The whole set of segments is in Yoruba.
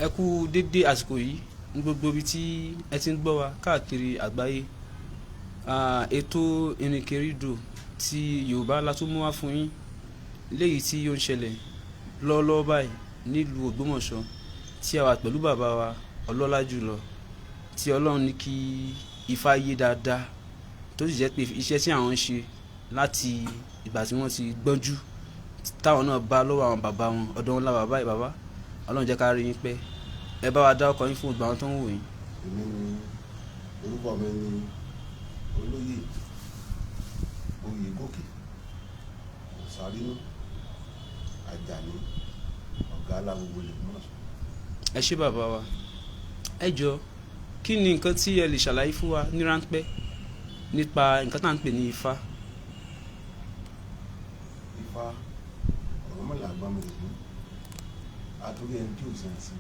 Ẹ kú dédé àsìkò yìí ní gbogbo ibi tí ẹ ti ń gbọ́ wa káàkiri àgbáyé. Ètò ìrìnkèrindò ti Yorùbá la tún mú wá fún yín léyìí tí ó ń ṣẹlẹ̀ lọ́wọ́lọ́wọ́ báyìí nílùú Ògbómọ̀ṣọ́, tí a wà pẹ̀lú bàbá wa ọlọ́lá jùlọ tí Ọlọ́run ní kí Ifá yé dáadáa, tó sì jẹ́ pé iṣẹ́ tí àwọn ń ṣe láti ìgbà tí wọ́n ti gbọ́njú táwọn náà bá lọ́wọ́ àwọn bàbá wọn, ọ̀dọ̀ wọn la bàbá yìí. Bàbá, Ọlọ́run jẹ́ ká rí yín pẹ́. Ẹ bá wa dá ọkọ̀ yín fún gbogbo àwọn tó ń wò yín. Èmi ni, orúkọ mi ni Olóyè Oyègòkè Ọ̀sárínú Àjàní, ọ̀gá alágbogbo l'Ògbómọ̀ṣọ́. Ẹ ṣé, bàbá wa. Ẹ jọ, kí ni nǹkan tí ẹ lè ṣàlàyé fún wa ní ráńpẹ́ nípa nǹkan tá à ń pè ní Ifá? Ifá, Ọ̀rúnmìlà àgbọnnìrègún, àtúrí ẹni tí ò sàn sí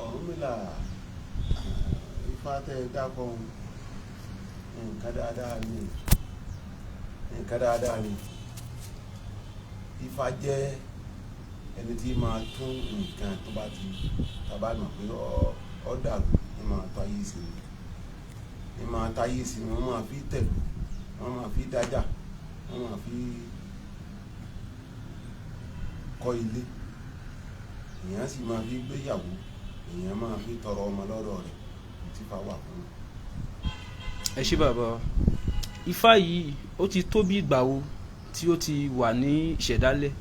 Ọ̀rúnmìlà. Ifá tẹ́ ẹ dákọ̀, nǹkan dáadáa ni, nǹkan dáadáa ni. Ifá jẹ́ ẹni tí máa tún nǹkan tó bá ti tàbá mọ̀ pé ọ dàrú ní máa tó ayé sí ni, ní máa táyé sí ni. Wọ́n máa fi tẹ̀lú, wọ́n máa fi dájà, wọ́n máa fi kọ́ ilé, èèyàn sì máa fi gbéyàwó, èèyàn máa fi tọrọ ọmọ lọ́dọ̀ rẹ̀ tí Ifá wà fún un. Ẹ ṣé, bàbá wa. Ifá yìí, ó ti tó bí ìgbà wo tí ó ti wà ní ìṣẹ̀dálẹ̀?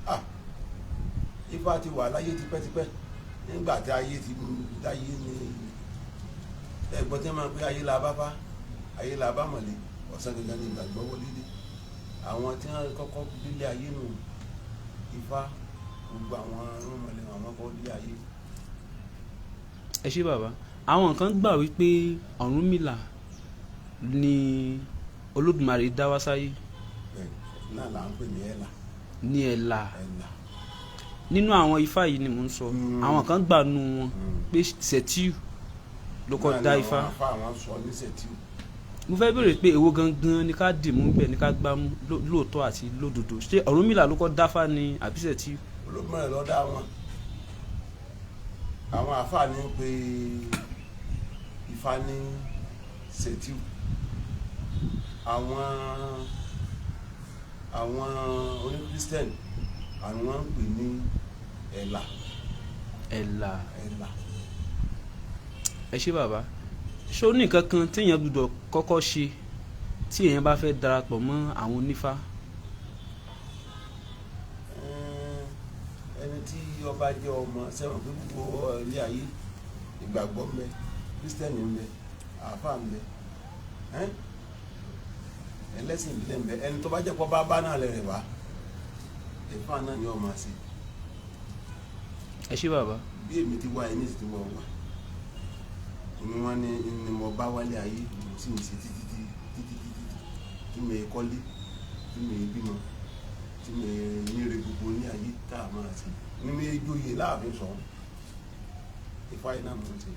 Ah, Ifá ti wà láyé tipẹ́tipẹ́. Nígbà tí ayé ti dáyé ní ẹ̀gbọ́n tí wọ́n máa ń pè ayé la bá fá, ayé la bá mọ̀lẹ́, ọ̀sán gangan ní ìgbàgbọ́ wọlé dé. Àwọn tí wọ́n kọ́kọ́ délé ayé nù, Ifá, gbogbo àwọn irúnmọlẹ̀, àwọn kọ́ délé ayé. Ẹ ṣé, bàbá. Àwọn kan gbà wípé Ọ̀rúnmìlà ni Olódùmarè dá wá sáyé. Bẹ́ẹ̀ náà là ń pè ní Ẹ̀là. Ní Ẹ̀là. Ẹ̀là. Nínú àwọn Ifá yìí ni mò ń sọ. Àwọn kan gbà nù wọn pé Sẹ̀tíù ló kọ́ Náà dá ni Ifá. àwọn afá àwọn sọ ní Sẹ̀tíù. Mo fẹ́ béèrè pé èwo gangan ni ká dì mú bẹ́ẹ̀, ni ká gbá mú lóòótọ́ àti lódodo? Ṣé Ọ̀rúnmìlà ló kọ́ dáfá ni àbí Sẹ̀tíù? Olódùmarè ló dá wọn. Àwọn àfáà ní pé Ifá ní Sẹ̀tíù. Àwọn oníkírísítẹ́nì, àwọn ń pè ní Ẹ̀là. Ẹ̀là. Ẹ̀là. Ẹ ṣé, bàbá. Ṣó ní nǹkan kan téèyàn gbọ́dọ̀ kọ́kọ́ ṣe tí èèyàn bá fẹ́ darapọ̀ mọ́ àwọn onífá? Ẹni tí ọba jẹ́ ọmọ sẹ́wọ̀n pé gbogbo ilé ayé, ìgbàgbọ́ ń bẹ, kírísítẹ́nì ń bẹ, àáfàá ń bẹ, ẹ́n? Ẹlẹ́sìn ìbílẹ̀ ń bẹ. Ẹni tó bá jẹ́ pọ́ bá bá náà lẹ̀ rẹ̀ wá, Ifá náà ni ó máa ṣe. Ẹ ṣé, bàbá. Bí èmi ti wá, ẹni sì ti wọ́ wá ni wọ́n ní ni mo bá wálé ayé, mo sì ń ṣe títí títí títí títí tí mi kọ́lé, tí mi bímọ, tí mi níre gbogbo ní ayé tá a máa ṣe ní mi jóye láàfin sọ, Ifá yìí náà mo ń ṣe.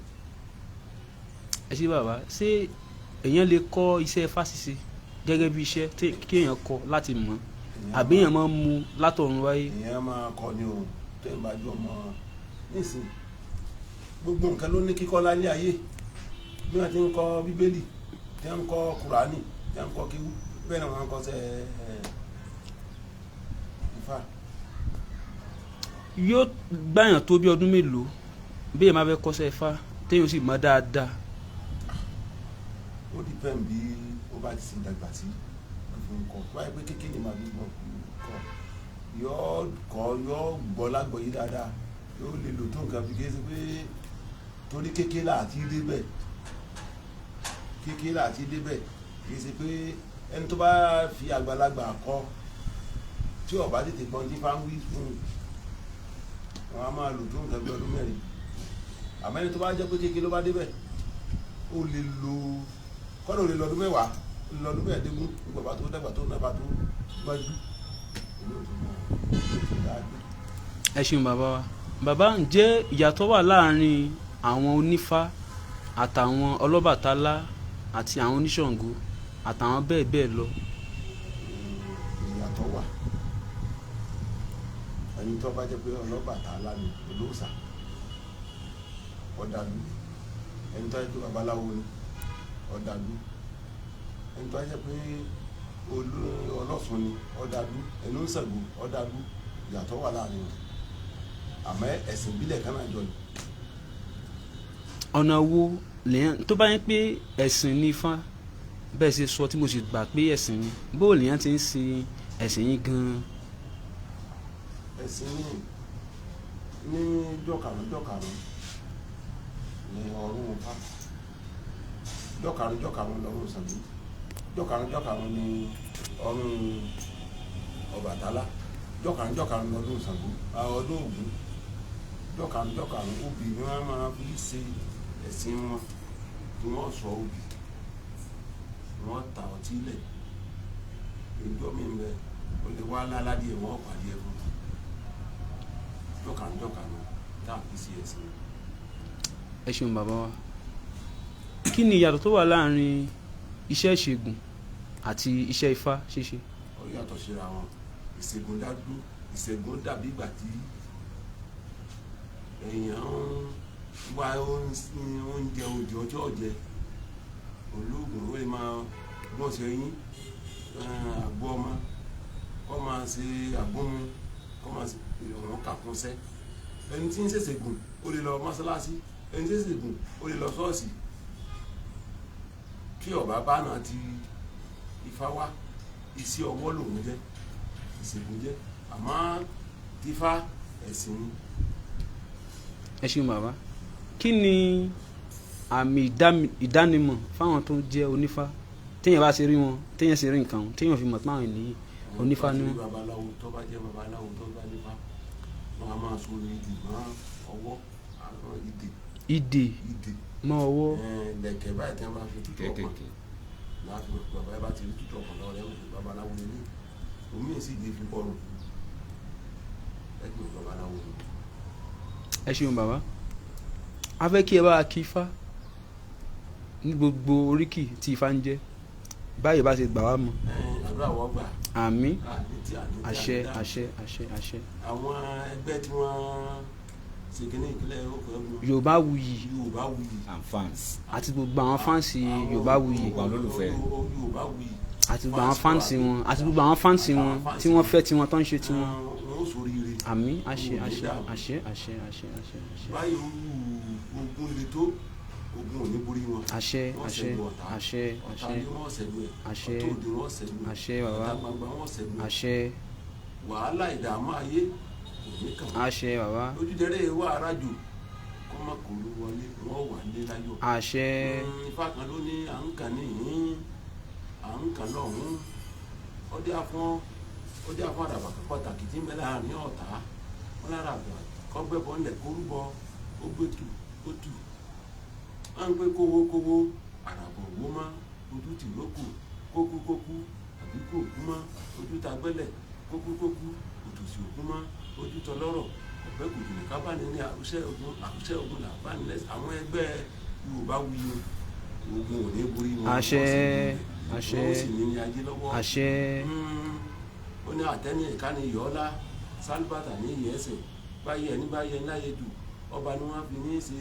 Ẹ ṣé, bàbá. Ṣé èèyàn lè kọ́ iṣẹ́ Ifá ṣíṣe gẹ́gẹ́ bí iṣẹ́ kí èèyàn kọ́ láti mọ̀, àbí èèyàn máa ń mú látọ̀run wáyé? Èèyàn máa kọ́ ni o. Tó ń bá ju ọmọ nísìn, gbogbo nǹkan ló ní kíkọ́ lálé ayé. Bí wọ́n ti ń kọ́ Bíbélì, tí wọ́n ń kọ́ Kùránì, tí wọ́n ń kọ́ kíwú, bẹ́ẹ̀ ni wọ́n ń kọ́ sẹ́ Ifá. Yóò gbàyàn tó bí ọdún mélòó bí èèyàn máa fẹ́ kọ́ṣẹ́ Ifá téèyàn sì mọ̀ dáadáa? Ó depend bí ó bá ti ṣe dàgbà sí ló fi ń kọ́. Báyìí pé kékeré máa fi gbọ́ kọ́, yóò kọ́, yóò gbọ́ lágbọ̀ọ́yé dáadáa, yóò lè lò tó nǹkan fi kéé pé torí kékeré àti débẹ̀, kékeré àti débẹ̀. Kì í ṣe pé ẹni tó bá fi àgbàlagbà kọ́, tí ó bá tètè gbọ́n tí fá ń wí fún un, wọn á máa lò tó nǹkan bí ọdún 4. Àmọ́ ẹni tó bá jẹ́ pé kékeré ló bá débẹ̀, ó lè lo kọ́dọ̀, ó lè lọ ọdún 10, ó lè lọ ọdún 15 nígbà bá tó dàgbà, tó náà bá tó gbájú, èmi ò tó mọ̀, èmi ò tó dáa gbé. Ẹ ṣeun, bàbá wa. Bàbá, ǹjẹ́ ìyàtọ̀ wà láàrin àwọn onífá àtàwọn ọlọ́bàtálá àti àwọn oníṣàngó àtàwọn bẹ́ẹ̀ bẹ́ẹ̀ lọ? Ìyàtọ̀ wà. Ẹni Ẹni tó bá jẹ́ pé Ọlọ́bàtálá ni, olóòṣà, ọ̀dàlú. Ẹni tó jẹ́ pé babaláwo ni, ọ̀dàlú. Ẹni tó jẹ́ pé ọlọ́sùn ni, ọ̀dàlú. Ẹni ó ń Ṣàngó, ọ̀dàlú. Ìyàtọ̀ wà láàrin wọn, àmọ́ ẹ̀sìn ìbílẹ̀ kan náà jọ ni. Ọ̀nà wo lèyàn tó bá yẹn pé ẹ̀sìn ní Ifá bẹ́ẹ̀ ṣe sọ, tí mo sì gbà pé ẹ̀sìn ni, bó lèyàn ti ń sin ẹ̀sìn yín gan-an? Ẹ̀sìn ní jọ́karùn jọ́karùn ní ọ̀run Ifá, jọ́karùn jọ́karùn lọ́run Ṣàngó, jọ́karùn jọ́karùn ní ọ̀run Ọbàtálá, jọ́karùn jọ́karùn lọ́dún Ṣàngó, ọdún Ògún, jọ́karùn jọ́karùn. Obì ni wọ́n máa fi ṣe ẹ̀sìn wọn, tí wọ́n sọ obì, wọ́n ta ọtí lẹ̀. Ìjọ mi ń bẹ, ó lè wá láládìí, wọ́n pàdé ẹ̀ fún jọ́karùn jọ́karùn tá a fi ṣe ẹ̀sìn wọn. Ẹ ṣeun bàbá wa. Kí ni ìyàtọ̀ tó wà láàrin iṣẹ́ ìṣègùn àti iṣẹ́ Ifá ṣíṣe? Ó yàtọ̀ síra wọn. Ìṣègùn dádúró. Ìṣègùn dàbí ìgbà tí èèyàn ń wá oúnjẹ òjò ọjọ́ ọ̀jẹ̀. Olóògùn ó lè máa gbọ́n ṣe yín àgbo ọmọ, kọ́ máa ṣe àgbóhun, kọ́ máa ṣe ọ̀rọ̀ kàkúnṣẹ́. Ẹni tí ń ṣèṣègùn ó lè lọ mọ́ṣáláṣí, ẹni tí ń ṣèṣègùn ó lè lọ ṣọ́ọ̀ṣì. Kí ọ̀bá bá náà ti Ifá wá, iṣẹ́ ọwọ́ lòun jẹ́, ìṣègùn jẹ́, àmọ́ tífá ẹ̀sìn ni. Ẹ ṣeun bàbá. Kí ni àmì ìdánimọ̀ fáwọn tó ń jẹ́ onífá, téèyàn bá ṣe rí wọn, téèyàn ṣe rí nǹkan wọn, téèyàn fi mọ̀ pé àwọn ènìyàn onífá ni wọn? Babaláwo tó bá jẹ́ babaláwo tó bá nífá, wọn a máa so ìdè mọ́ ọwọ́, àwọn ìdè. Ìdè? Ìdè. Mọ́ ọwọ́. Lẹ̀kẹ̀ báyìí tí wọ́n bá fi tútù ọkàn Kéékèèké. Láti mọ̀ pé bàbá yẹn bá ti rí tútù ọkàn lọ́wọ́ rẹ̀, wọ́n fi babaláwo lé ní omi sì lè fi bọ́ọ̀lù ẹgbẹ́ babaláwo ni. Ẹ ṣeun bàbá. A fẹ́ kí ẹ bá wa kí Ifá ní gbogbo oríkì tí Ifá ń jẹ́ báyìí bá ṣe gbà wá mọ́. Àdúrà wọ́n gbà. Àmín. Àní tí àní tí Àṣẹ. àní dá. Àṣẹ, àṣẹ, àṣẹ. Àwọn ẹgbẹ́ tí wọ́n ṣe kínní ìpínlẹ̀ òkè ọ̀gbun. Yorùbá Wuyì. Yorùbá Wuyì. And fans. Àti gbogbo àwọn fans Yorùbá Wuyì. Gbogbo àwọn olólùfẹ́. Yorùbá Wuyì. Àti gbogbo àwọn fans wọn, àti gbogbo àwọn fans wọn tí wọ́n fẹ́ tiwọn, tó ń ṣe tiwọn. Wọn ó ṣoríire. Àmín, àṣẹ, àṣẹ, àṣẹ, àṣẹ, àṣẹ, àṣẹ, àṣẹ. Báyìí ogun le tó, ogun ò ní borí wọn. Àṣẹ. Wọ́n Àṣẹ. ṣẹ́gun ọ̀tá. Àṣẹ. Ọ̀tá Àṣẹ. ni wọ́n ṣẹ́gun ẹ̀. Àṣẹ. Ọ̀tá òde wọ́n ṣẹ́gun ẹ̀. Àṣẹ bàbá. Ọ̀tá gbangba wọ́n ṣẹ́gun ẹ̀. Àṣẹ. Wàhálà ìdààmú ayé kò ní kàn wọ́n. Àṣẹ bàbá. Ojúdẹrẹ́ wà arájò kọ́mọ kò ló wọlé, wọ́n wà ní láyọ̀. Àṣẹ. Ifá kan ló ní à ń kàn níhìn, à ń kàn lọ́hùn. Ọdẹ afọ́n, ọdẹ afọ́n àdàbà kan pàtàkì tí ń bẹ láàrin ọ̀tá wọn lára àgbà kọ́gbẹ́bọ ńlẹ̀ kórúbọ, ó gbé tù ó tù. Wọ́n ń pé kówó kówó, àràbọ̀ owó mọ́, ojú tì rókù, kókú kókú, àbí kò kú mọ́, ojú ta gbẹ́lẹ̀, kókú kókú, òtòsí òkú mọ́, ojú tọlọ́rọ̀ ọ̀pẹ́ kò jìnnà kábàánì ní àkúṣe ogun, àkúṣe ogun là bá nílẹ̀. Àwọn ẹgbẹ́ Yorùbá Wuyì, ogun ò ní borí wọn. Àṣẹ. Wọ́n sì Àṣẹ. ní, wọ́n sì ní ní ajé lọ́wọ́. Àṣẹ. Ó ní àtẹ́ni ìkànnì yọ̀ọ́lá sálúbàtà ní ìyẹ́sẹ̀ báyìí, ẹni báyìí ẹni láyé jù, ọba ni wọ́n fi ní í ṣe.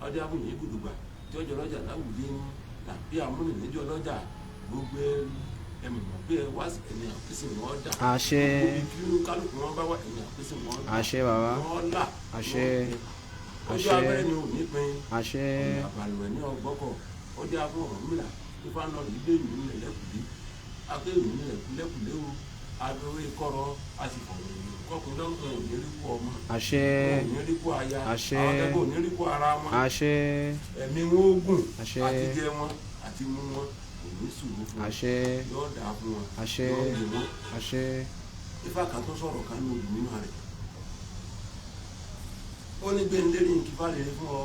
Ọdẹ abúyìn gbùdùgbà tí ọjọ́ lọ́jà láwùjẹ ní làbí amúnìníjọ lọ́jà, gbogbo ẹrú ẹmọ̀ pé ẹ wá sí ẹni àpèsè wọn dà. Àṣẹ. Gbogbo ibi tí kálukú wọn bá wà, ẹni àpèsè wọn dà. Àṣẹ bàbá. Wọn là. Àṣẹ. Ojú Àṣẹ. abẹ́rẹ́ ni ò ní pin. Àṣẹ. Ọ̀nà àbàlùwẹ̀ ní ọgbọ́kọ̀. Ọdẹ afọ Ọ̀rúnmìlà, ifá ń lọ rí gbé ìlú nílẹ̀ lẹ́kùlé, agbé ìlú nílẹ̀ lẹ́kùlé o, adúró kọ́rọ́, a sì fọ̀rọ̀ ìlú kọ́kùn lọ́kùn. Ò ní rí kú ọmọ. Àṣẹ. Ò ní rí kú aya. Àṣẹ. Àwọn akẹ́kọ̀ọ́ ò ní rí kú ara wọn. Àṣẹ. Ẹ̀mí wọn ó gùn. Àṣẹ. Àti jẹ wọn àti mú wọn kò ní sùúrù fún wọn. Àṣẹ. Yóò dáa fún wọn. Àṣẹ. Yóò yè wọn. Àṣẹ. Ifá kan tó sọ̀rọ̀ kan ní odù nínú rẹ̀, ó ní gbẹ̀ndérí nkífà rere fún ọ,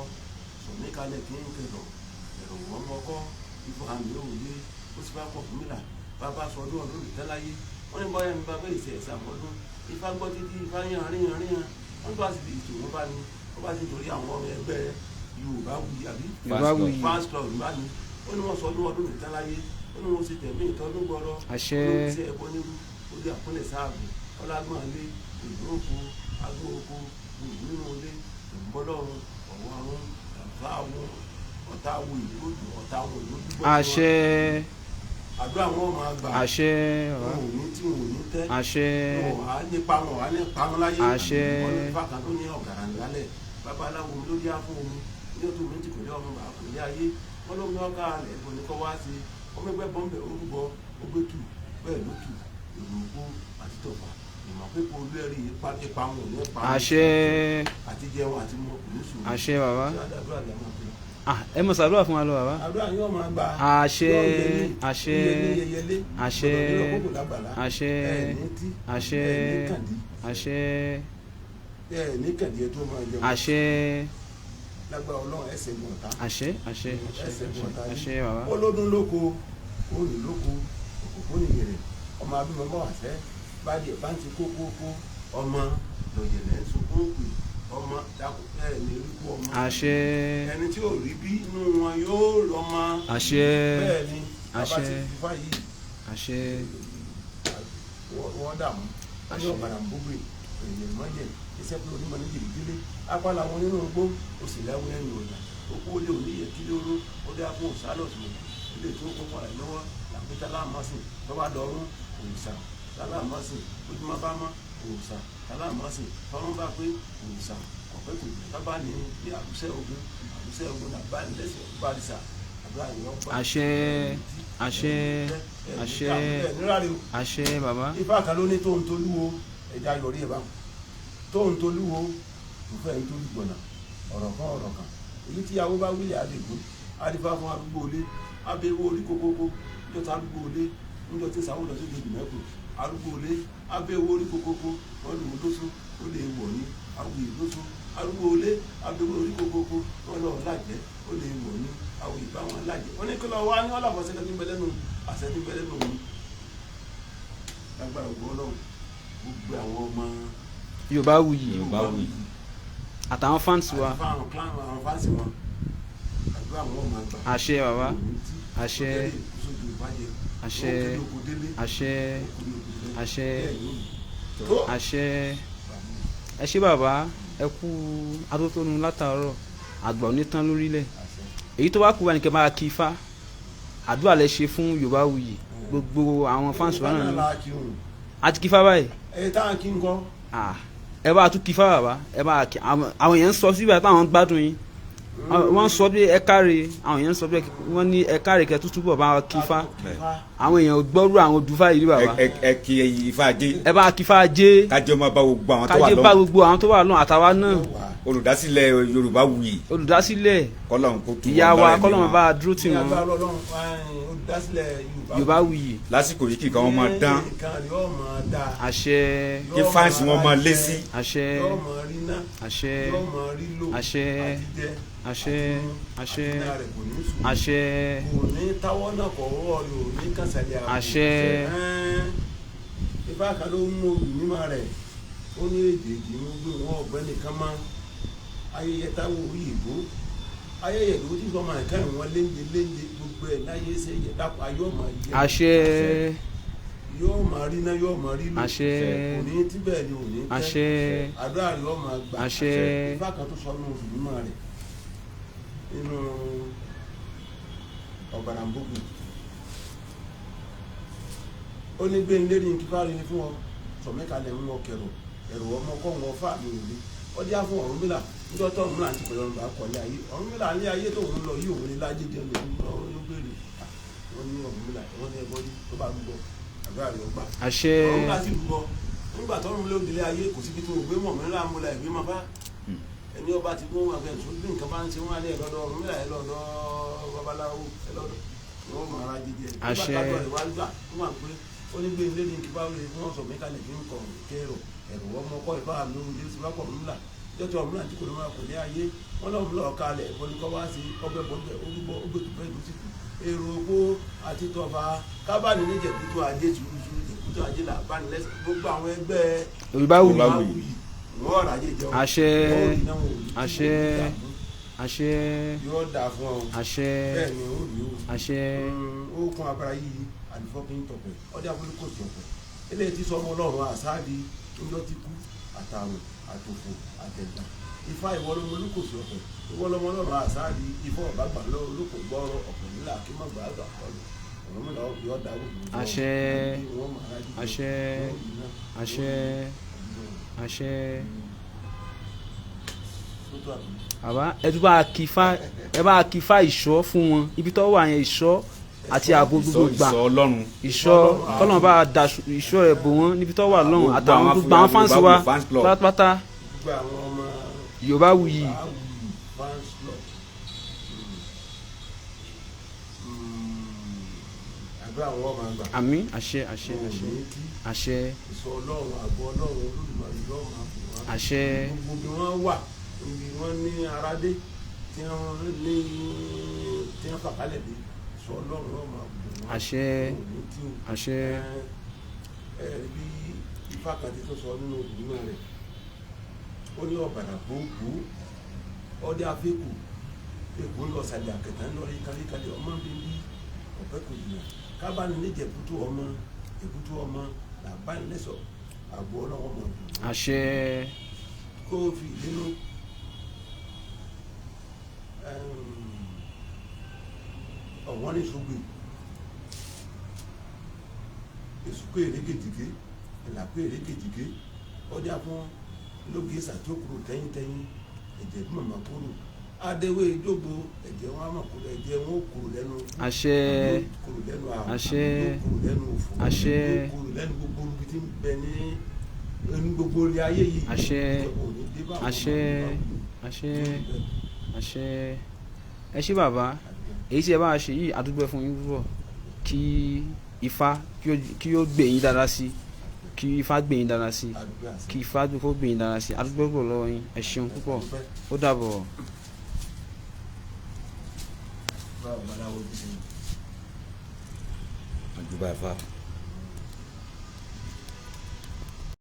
sọ̀mí kalẹ̀ kí n kẹlọ̀ ẹ̀rọ wọn mọ́kọ́ ifá àmì òye, ó sì bá pọ̀ fún mi là bàbá sọ ọdún ọdún ìtẹ́láyé. Wọ́n ní bọ́yá mi bàbá ìṣe ẹ̀sà ọdún ifá gbọ́ títí ifá yàn ríyan ríyan. Wọ́n bá sì fi ìtòwọ́n bá ní wọ́n bá sì torí àwọn ọmọ ẹgbẹ́ Yorùbá Wuyì àbí Yorùbá Wuyì. Fans club bá ní, ó ní wọ́n sọ ọdún ọdún ìtẹ́láyé, ó ní wọ́n ṣe tẹ̀mí ìtọ́dún gbọ́rọ́. Àṣẹ. Ó ní ṣe ẹbọ nírú, ó dé àkúnlẹ̀ sáàbù ọlágbọ́n alẹ́ ìdúrókò. Agbó oko nínú ilé ìbọ́lọ́run ọ̀wọ́ ọ̀run ọ̀tá ọ̀tá wo ìlú ọ̀tá wo ìlú dúpọ̀. Àṣẹ. Àdúrà wọn máa gbà. Àṣẹ bàbá. Wọn ò ní tí wọn ò ní tẹ́. Àṣẹ. Wọn ò á nípa wọn ò á nípa wọn láyé. Àṣẹ. Wọn ní ifá kan tó ní ọ̀gàrà ńlálẹ̀ babaláwo mi ló yá fún omi ní ọdún mi ti kò ní ọmọ bàá kò ní ayé wọn ló ń ọkà rẹ̀ ẹ̀bùn ní kọ́ wá sí ọmọ ẹgbẹ́ bọ́m̀bẹ̀ orúbọ ó gbé tù bẹ́ẹ̀ ló tù èrò òkú àti tọ̀fà ìmọ̀ pé kò lú ẹ̀rí ipa ipa wọn ò ní pa. Àṣẹ. Àti jẹun àti mu kò ní sùn. Àṣẹ bàbá. Ṣé àdúrà lè máa fi. Ah, ẹ mọ̀ ṣàdúrà fún wa lọ bàbá. Àdúrà yóò máa gbà. Àṣẹ. Yóò yẹ ní, Àṣẹ. yẹ ní yẹyẹlé. Àṣẹ. Ọ̀dọ̀ ní ọkọ̀ lágbàlá. Àṣẹ. Ẹ̀ ní tí. Àṣẹ. Ẹ̀ ní kàndí. Àṣẹ. Ẹ̀ ní kàndí ẹ tó máa jẹun. Àṣẹ. Lágbára Ọlọ́run ẹsẹ̀ gbọ̀n ọ̀tá. Àṣẹ àṣẹ àṣẹ. Ẹsẹ̀ gbọ̀n ọ̀tá. Àṣẹ bàbá. Olódún lóko òní lóko òkòkò nìyẹrẹ ọmọ abímọ bá wà sẹ báyìí bá ń ti kó kó kó ọmọ lọ̀yẹ̀lẹ̀ ń sunkún pè ọmọ dákú ẹ̀ ní rí kú ọmọ. Àṣẹ. Ẹni tí ò rí bí inú wọn yóò rọmọ. Àṣẹ. Bẹ́ẹ̀ ni bàbá Àṣẹ. ti fífa yìí. Àṣẹ. Wọ́n dààmú wọ́n ní ọ̀bàrà ń bógbé èèyàn mọ́jẹ̀ iṣẹ́ pé onímọ̀ ní jìbìtìlé apá làwọn onínú igbó ó sì láwọn ẹ̀yìn ọ̀nà okú olè oníyẹ kí lóró ó dá fún òsálọ̀tún ilé tó kópa rẹ̀ lọ́wọ́ làpẹ́tà láàmásìn tọ́ba dọ̀rún òòsà láàmásìn ojúmọ́ bá mọ́ òòsà láàmásìn tọ́rún bá pé òòsà kọ̀pẹ́ kò jẹ́ tábà ní ní àbúṣẹ́ ogun àbúṣẹ́ ogun làbá ní lẹ́sẹ̀ bàrìsà àdúrà yẹn ọgbà. Àṣẹ àṣẹ àṣẹ. Àṣẹ bàbá. Ifá kan ló ní tóun tolúwo ẹja yọrí ẹ báwọn tóun tolúwo kò fẹ́ ń tolú gbọ̀nà ọ̀rọ̀ kan ọ̀rọ̀ kan èyí tí ìyàwó bá wílẹ̀ àdìgún àdìfá fún arúgbó ilé abẹ́wò orí kókókó níjọ́ tí arúgbó ilé níjọ́ tí sáwó lọ sí ìdòdò mẹ́kùn arúgbó ilé abẹ́wò orí kókókó wọ́n lù ú lóṣù ó lè wọ̀ ní àwòyè lóṣù arúgbó ilé abẹ́wò orí kókókó wọ́n lọ lájẹ́ ó lè wọ̀ ní àwòyè bá wọn lájẹ́ wọ́n ní kí lọ wá ní wọ́n làbọ̀ sẹ́kẹ́ tí ń bẹ lẹ́nu àṣẹ tí ń bẹ lẹ́nu òun lágbára ògbó Ọlọ́run gbogbo àwọn ọmọ Yorùbá wuyì. Yorùbá wuyì. Àtàwọn fans wa. Àti fáwọn clan àwọn fáǹsì wọn àdúrà wọn máa gbà. Àṣẹ bàbá. Àṣẹ. Àṣẹ. Àṣẹ. Àṣẹ. Àṣẹ. Ẹ ṣé bàbá, ẹ kú atótónu látàárọ̀ àgbà onítàn lórílẹ̀ èyí tó bá kú wa ní kẹ́ máa kí ifá àdúrà lẹ ṣe fún Yorùbá wuyì gbogbo àwọn fans wa náà ni àti kí ifá báyìí. Ẹ táwọn kí n kọ. Ah, ẹ bá tún kí ifá bàbá ẹ bá kí àwọn èèyàn ń sọ síbi àtàwọn ń gbádùn yín wọ́n sọ bí ẹ káre àwọn èèyàn sọ bí wọ́n ní ẹ káre kẹ tútù bọ̀ bá kí ifá àwọn èèyàn gbọ́rú àwọn odùfá yìí rí bàbá. Ẹ kí ifá ajé. Ẹ bá kí ifá ajé. Kájọ máa bá gbogbo àwọn tó wà kájé lọ́hùn. bá gbogbo àwọn tó wà lọ́hùn àtàwa náà. Olùdásílẹ̀ Yorùbá wuyì. Olùdásílẹ̀. Kọ́lọ́run kó tù ìyá wọ́n wa lára ẹ̀mí kọ́lọ́run wọn. bá a dúró tì ní wọ́n. agbára Ọlọ́run olùdásílẹ̀ Yorùbá wuyì. Lásìkò yìí kíkan wọn máa dán. Nǹkan yóò máa dáa. Àṣẹ. Kí fáǹsì wọn máa lé sí. Àṣẹ. Yóò máa rí ná. Àṣẹ. Yóò máa rí lò. Àṣẹ. Àtijẹ. Àṣẹ. Àṣẹ. Àti náà rẹ̀ kò ní sùn. Àṣẹ. Kò ní táwọ́ náà kọ̀ ọwọ́ rẹ̀ ò ní kàṣàlẹ̀ àpò. Àṣẹ. Ifá kan ló mú olùmímọ́ rẹ̀ ó ní èdè èdè ń gbé wọn ọ̀gbẹ́ni kan mọ́ ayẹyẹ táwọn orí ìbò ayẹyẹ ìlú tí sọmọ ẹ̀ka ìwọ̀n léńjẹ léńjẹ gbogbo ẹ̀ láyé ṣe yẹ dàpọ̀ ayé ọmọ yẹ. Àṣẹ. Yóò máa rí náà yóò máa rí lò. Àṣẹ. Kò ní tíbẹ̀ ni ò ní tẹ́. Àṣẹ. Àdúrà rẹ̀ yóò máa gbà. Àṣẹ. Ifá kan tó sọ nínú olùmímọ́ rẹ̀ nínú ọ̀bàràǹbógun ó ní gbé nílé ní kíkọ́ àríní fún ọ sọ̀mẹ́kalẹ̀ ń wọ kẹrò ẹ̀rọ ọmọ kọ́ wọn fà mí ò rí ó dí àfún Ọ̀rúnmìlà níjọ́ tó Ọ̀rúnmìlà ti pẹ̀lú ọ̀rùn àkọlé ayé Ọ̀rúnmìlà ní ayé tó ń lọ yìí òun ní lájé jẹun lòun lọ ló béèrè wọ́n ní Ọ̀rúnmìlà wọ́n ní ẹbọ ní tó bá rúbọ àdúrà rẹ̀ ọgbà. Àṣẹ. Ọ̀rúnmìlà sì rúbọ nígbà tó Ọ̀rúnmìlà òdìlé ayé kò síbi tó gbé mọ̀ mìíràn amúlà ìgbé máa bá ẹni ọba ti gún wọn fẹ̀sùn bí nǹkan bá ń ṣe wọn á ní ẹlọ́dọ̀ Ọ̀rúnmìlà ẹlọ́dọ̀ babaláwo ẹlọ́dọ̀ wọn mọ ara jíjẹ. Àṣẹ. Nígbà tó wà gbà wọn wà pé ó ní gbé ilé ní kíkọ́ àwọn èèyàn sọ mí kalẹ̀ kí n kọ̀ kérò ẹ̀rù ọmọ kọ́ ìfá mi ò lè sọ́kọ̀ Ọ̀rúnmìlà jọ́tọ̀ Ọ̀rúnmìlà tí kò ní máa kò ní ayé wọn lọ́wọ́ lọ́ọ́ kalẹ̀ ìfọ́nikọ́ wá sí ọbẹ̀ bọ́ọ̀bẹ̀ orúbọ ọgbẹ́tùfẹ́ ìlú sì kù èrò owó àti tọba kábàánì ní jẹ̀kútù ajé tuurutu jẹ̀kútù ajé là bá ní lẹ́sẹ̀ gbogbo àwọn ẹgbẹ́ Yorùbá wuyì. Yorùbá wuyì. Wọ́n rà jẹ jẹun. Àṣẹ. Wọ́n ò ní náà, wọ́n ò ní tí, Àṣẹ. wọ́n ò ní dààmú. Àṣẹ. Yóò dáa fún ọ. Àṣẹ. Bẹ́ẹ̀ ni ó rí o. Àṣẹ. Ó kún abara yìí àlùfọ́kín tọ̀pẹ̀ ọdẹ abúlé kò sí ọ̀pẹ̀ eléyìí tí sọmọ Ọlọ́run àṣáàdì ńjọ́ ti kú àtàrùn Àtòfò àtẹ̀gbà ifá ìwọ lọmọ olúkòsò ọ̀pẹ, ìwọ lọmọ ọlọ́run àsáàdì, ifá ọ̀bá gbà lọ olóko gbọ́rọ̀ ọ̀pẹ nílà kí má gbà á gbà kọlù Ọ̀rúnmìlà yọ dáwọ́. Àṣẹ. Àṣẹ. Àṣẹ. Àṣẹ. Bàbá, ẹ tún bá a kí Ifá, ẹ bá a kí Ifá ìṣọ́ fún wọn ibi tó wà yẹn, ìṣọ́ àti ààbò gbogbo gbà. Ìṣọ́ Ọlọ́run. Ìṣọ́ kọ́lọ́n bá a da ìṣọ́ rẹ̀ bò wọ́n níbi tó wà lọ́hùn Gbogbo àtàwọn àwọn gbogbo àwọn fans wa Yorùbá Fans Club. pátápátá. Gbogbo àwọn ọmọ Yorùbá Wuyì. Yorùbá Wuyì fans club, àdúrà wọn máa gbà. Àmín, àṣẹ, àṣẹ. Wọn ò Àṣẹ. ní tí Àṣẹ. Ìṣọ́ Ọlọ́run, àbọ̀ Ọlọ́run Olódùmarè yóò máa bò wọ́n. Àṣẹ. Gbogbo bí wọ́n wà, níbi wọ́n ní aradé tí wọ́n ní tí wọ́n fàkálẹ̀ dé, ìṣọ́ Ọlọ́run yóò máa bò wọ́n. Àṣẹ. Wọn ò ní tí o. Àṣẹ. Ẹ ẹ bí ifá kan ti tún sọ nínú ìgbìmọ̀ rẹ̀, ó ní ọ̀bàrà gbogbo ọdẹ afẹ́kù èkó ń lọ sàlẹ̀ àkẹtà ń lọ rí káríkárí ọmọ bíbí ọ̀pẹ́ kò jìnnà kábàánì ní jẹ̀bútú ọmọ jẹ̀bútú ọmọ làbánilẹ́sọ̀ àgbo ọlọ́wọ́ mọ̀ bù wọ́n. Àṣẹ. Kó o fi ìdínú ọ̀wọ́n ní ṣùgbọ́n èsùkú èrègèjìgé ìlàkú èrègèjìgé ọjà fún lóge sàtókùrù tẹ́yìntẹ́yìn ẹ̀jẹ̀ bí màmá kúrò adéwé ìjọba ẹ̀jẹ̀ wọn á mọ̀ kúrò, ẹ̀jẹ̀ wọn ó kúrò lẹ́nu. Àṣẹ. Yóò kúrò lẹ́nu àrùn. Àṣẹ. Yóò kúrò lẹ́nu òfò. Àṣẹ. Yóò kúrò lẹ́nu gbogbo ibi tí ń bẹ ní ẹnu gbogbo ilé ayé yìí. Àṣẹ. Ìjọba ò ní dé bá àwọn Àṣẹ. ọmọ Yorùbá. Àṣẹ, àṣẹ. Ẹ ṣé bàbá, èyí tí ẹ bá wa ṣe yìí, àdúgbò fún yín púpọ̀. Kí ifá kí ó gbè yín dára sí, kí ifá gbè yín dára sí. Àdúgbò àṣẹ. Kí ifá kó gbè yín dára sí. Àdúgbò púpọ̀ lọ́wọ́ yín, ẹ ṣeun púpọ̀, ó dàbọ̀. Báwo babaláwo ti ṣe. Àjùbà Ifá.